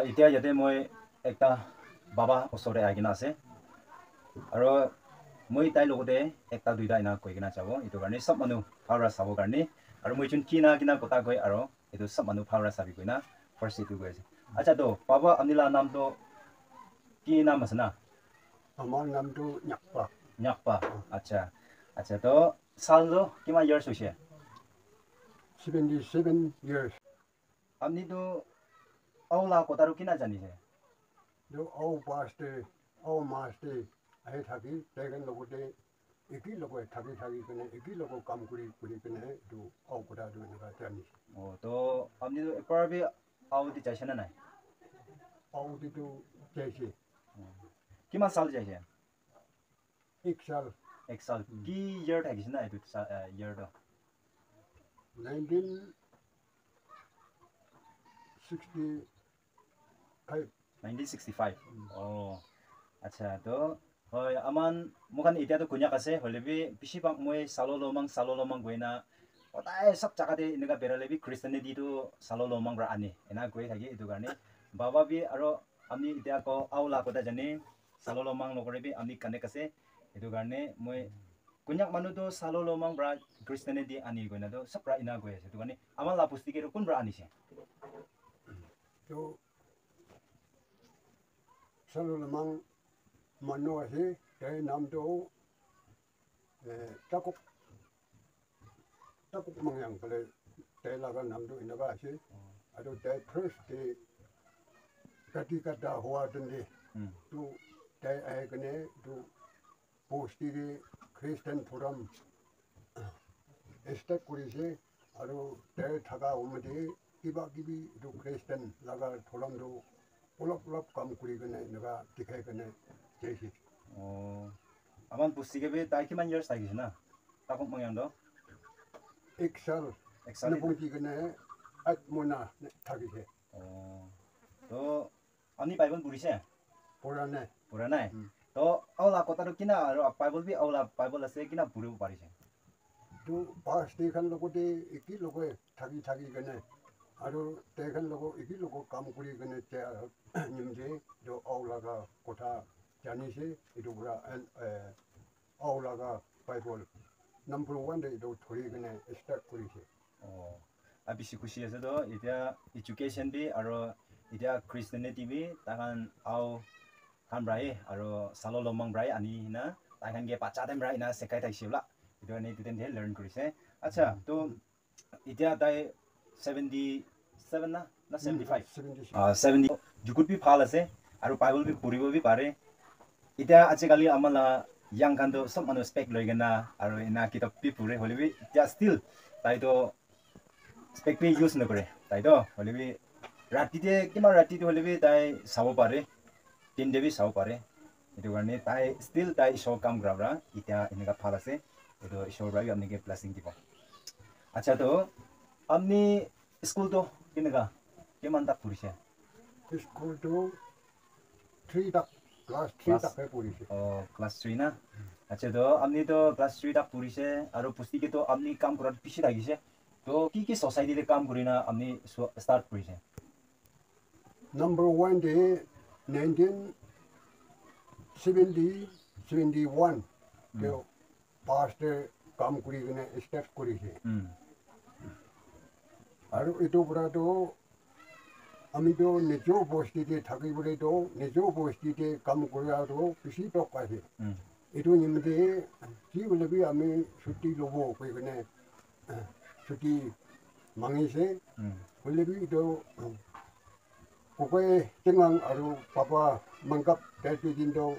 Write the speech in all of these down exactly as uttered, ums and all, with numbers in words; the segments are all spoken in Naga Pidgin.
Etiya yate moi ekta baba osor te ahi kena ase. Aro moi tai logote ekta duita ena koi kena jabo. Etu karne sob manu bhal para sabo karne. Aro moi jun ki na kena kotha koi aro etu sob manu bhal para sabi koina first etu koi ase. Acha to baba apni la naam to ki naam ase na? Amar naam to Nyakpa. Nyakpa. Acha. Acha to sal to kiman years hoise? Seventy seven years. Apni tu au la kotha tu kina jani se? Tu au pas te, au mas te ahi thaki, tai khan logote, eki logote thaki thaki kene, eki logote kam kuri kuri kene, tu au kotha tu eneka jani se. Oh, to apni tu ekbar bhi au te jaise na nai? Au te tu jaise. Oh. Kiman sal jaise? Ek sal. Ek sal. Hmm. Ki year thakise na etu sa-, eh, year to? Nineteen sixty five. Nineteen sixty five. Hmm. Oh. Acha, to, hoi, aman, moikhan etia to Konyak ase, hoile bi, bishi bhag moi Salo Lomang, Salo Lomang koina, hodai sob jaga te eneka berale bi Christianity to Salo Lomang para ane, ena koi thake, etu karne. Baba bi aro ami etia ko au la kotha jane, Salo Lomang logore bi ami connect ase. Etu karne moi Konyak manu to Salo Lomang para Christianity ani koina to sob para ena koi ase. Etu karne ama la bosti ke to kun para anise? To Salo Lomang manu ase, tai naam to, eh, Takuk Takuk Mangyang kale tai laga naam tu eneka ase. Aru tai first te kati kata hua tende Hmm. tu tai ahi kene tu bosti te Christian forum start kuri se. Aru tai thaka umate kiba kibi tu Christian laga forum tu olop olop kam kuri kene eneka dikhai kene jaise. Oh. Aman bosti ke bi tai kiman years thakise na? Takuk Mangyang to? Ek sal. Ek sal. Nupung ki kene at mona thakise. Oh. To, apni Bible purise? Pura nai. Pura nai? Hmm. To, au la kotha to kina, aru Bible bi au la Bible ase kina puribo parise? Tu pas te khan logote eki logote thaki thaki kene, aru tai khan logo eki logo kam kuri kene te, aru nimje jo au laga kotha jani se, etu pura, eh, au laga Bible number one te etu thori kene start kuri se. Oh, a bishi khushi ase to, etia education bi, aru etia Christianity bi, takhan au khan para he, aru Salo Lomang para he ani hina, tai khan ke bacha time para ena sekai thaise bla. Etu karne etu time te learn kurise. Acha, to Etia tai seventy seven na, na seventy five? Seventy six. Ah, seventy. Jukut bi bhal ase, aru Bible bi puribo bi pare. Etia ajikali ama la young khan toh sob manu spec loi kena, aru ena kitab bi pure, hoile bi etia still tai toh spec bi use nokore. Tai toh, hoile bi rati te, kima rati te hoile bi tai sabo pare. Din te bi sabo pare. Etu karne tai still tai Ishwar kam kura para etia eneka bhal ase. Etu Ishwar para bi apni ke blessing dibo. Acha, to apni school to keneka, kiman tak purise? School to three tak, class three Class tak he purise. Oh, class three na? Acha, to apni to class three tak purise, aru pusti ke to apni kam kura bishi thakise. To ki ki society te kam kurina apni su-, start kurise? Number one te nineteen seventy, seventy one te Hmm. Pastor kam kuri kena start kurise. Hmm. Aru etu pura to ami to nijo bosti te thaki bole to nijo bosti te kam kura to bishi tok ase. Hmm. Etu nimite ki hoile bi ami chuti lobo koi kena chuti mangise. Hmm. Hoile bi etu Kukoi Tengang aru Papa Mangkap tai duijun toh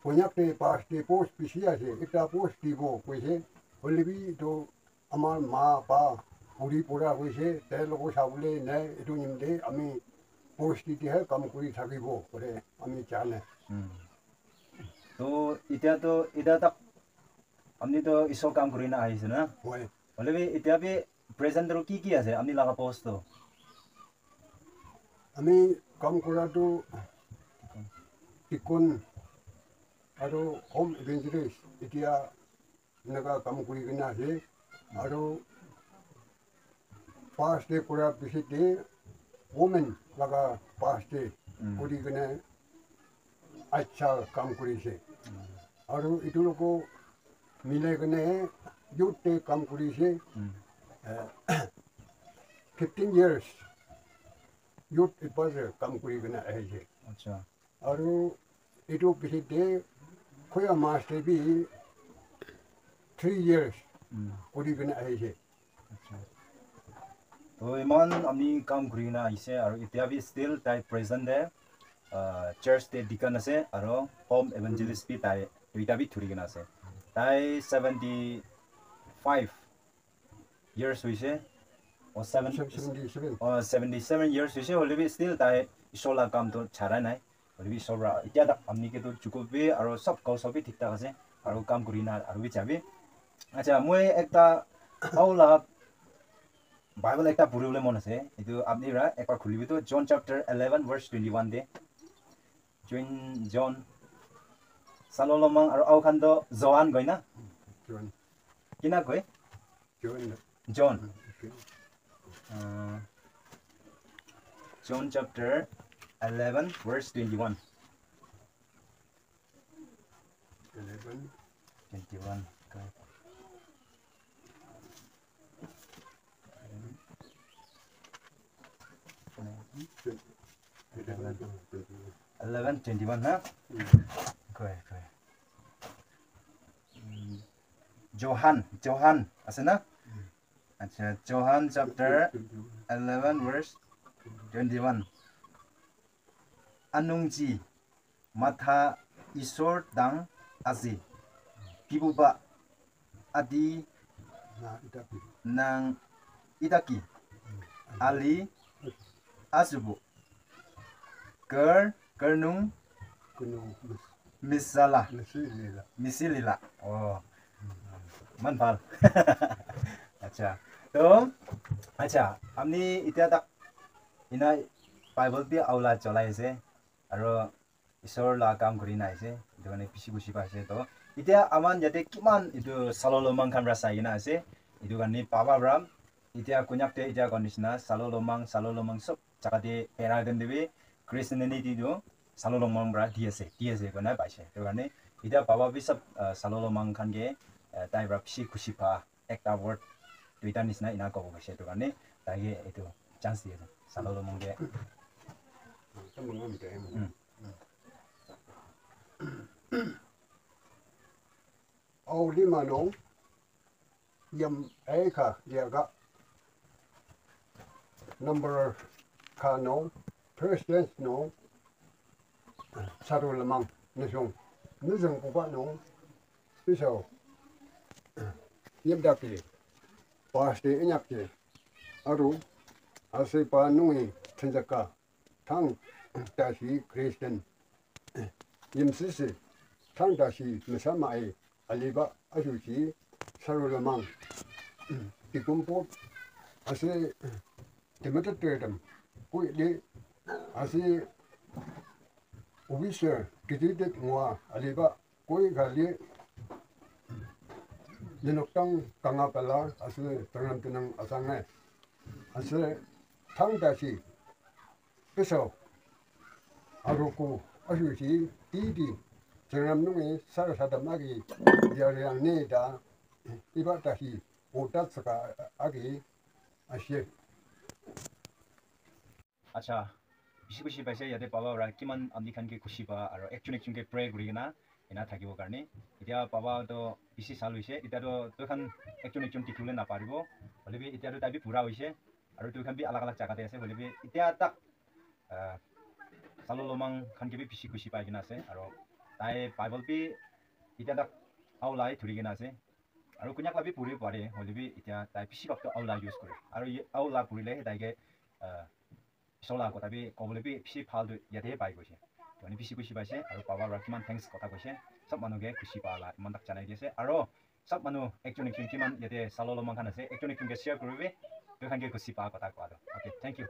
Konyak te pastor te post bishi ase, ekta post dibo koise. Hoile bi etu amar ma pa puri pura hoise, tai logot sabole nai, etu nimite ami post di dihe kam kuri thakibo kore ami jane. Hmm. To, itya to, itya tak apni to Isor kam kuri na ahise na? Hoi. Hoile bi itya bi present ro ki ki ase apni laga post to? Ami kam kura tu deacon aru home evangelist, itya enaka kam kuri kena ase. Aru pastor te kura piche te women laga pastor te kuri kena acha kam kurise. Aru itu loko milai kena youth te kam kurise. Eh, fifteen years youth advisor kam kuri kena ahise. Acha. Aru itu pichete Khoya Master bi three years kuri kena ahise. Acha. To iman ami kam kuri kena ahise aru itya bi still tai present te, ah, church te deacon ase aru home evangelist bi tai duita bi thuri kena ase. Tai seventy five years hoise. Oh, seven, seventy seven. Oh, seventy seven years hoise, hoile bi still tai Ishwar la kam toh chara nai. Hoile bi Ishwar pra, itya tak amni ke toh chuku bi, aro sab kau sab bi thik thak ase. Aro kam kuri na, aro bi chabi. Acha, moi ekta, au la Bible ekta puri bole mon ase. Etu apni ra, ekbar khuli bi toh, John chapter eleven verse twenty one te. John, John. Salo lomang, aro au khan toh Johan koi na? John. Kina koi? John. John. Uh, John chapter eleven, verse twenty-one. Eleven. Twenty-one. Okay. Eleven twenty-one, ha? Koi, koi. Mm. Johan, Johan, ase na? Acha, Johan chapter eleven verse twenty-one. Anungji matha Isor dang ase. Kibuba adi nang itaki ali asubu. Ker, kernung misala. Misilila. Oh. Man bhal. Acha. To, acha, amni itya tak ina Bible bi aula cholai ase. Aro Isor la kam kuri na ase. Etu karne bishi khushi pai ase to. Itya aman yate kiman etu salo lomang khan pra sai kena ase. Etu karne baba pra itya konyak te itya koa nishina salo lomang, salo lomang sob jaga te era khan te bi Christianity tu salo lomang pra di ase, di ase koina paise. Etu karne itya baba bi sob, ah, salo lomang khan ke, ah, tai pra bishi khushi pa ekta word duita nishina ina kobo paise. Etu karne tai ke etu chance di ase salo lomang ke. Mm. Auli mano yam eka yaga number kano president no saru lamang nisung nisung kuba no iso yam daki paste inyakte aru ase pa nungi thenjaka thang tashi Christian yimsisi thang tashi mesa mai aliba asuchi saru lamang tikumpo ase temata tetam kuile ase officer kititet ngwa aliba koi gali ninoktang kanga pala ase tangan tenang asangai ase thang tashi Peso aruku asusi titi tsengram nungi sara sadam agi yariang ne da iba tahi utat saka agi ashe. Acha, bishi khushi paise yate baba para kiman amni khan ke khushi pa aro ekjon ekjon ke pray kuri kena ena thakibo karne. Etia baba to bishi sal hoise, etia to toi khan ekjon ekjon dikhibole naparibo, hoile bi etia to tai bi bura hoise. Aru etu khan bi alag alag jaga te ase, hoile bi itya tak, ah, salo lomang khan ke bi bishi khushi pai kena ase. Aru tai Bible bi itya tak aulai thuri kena ase. Aru konyak la bi puri pare, hoile bi itya tai bishi bhag toh aula use kore. Aru ye aula purile tai ke, ah, sola kotha bi kobole bi bishi bhal tu yate pai goise. Mane bishi khushi paise aru baba para kiman thanks kotha koise. Sob manu ke khushi pa la iman tak janai di ase. Aru sob manu ekjon ekjon kiman yate salo lomang khan ase, ekjon ekjon ke share kuribi, toi khan ke khushi pa kotha kowa toh. Okay, thank you.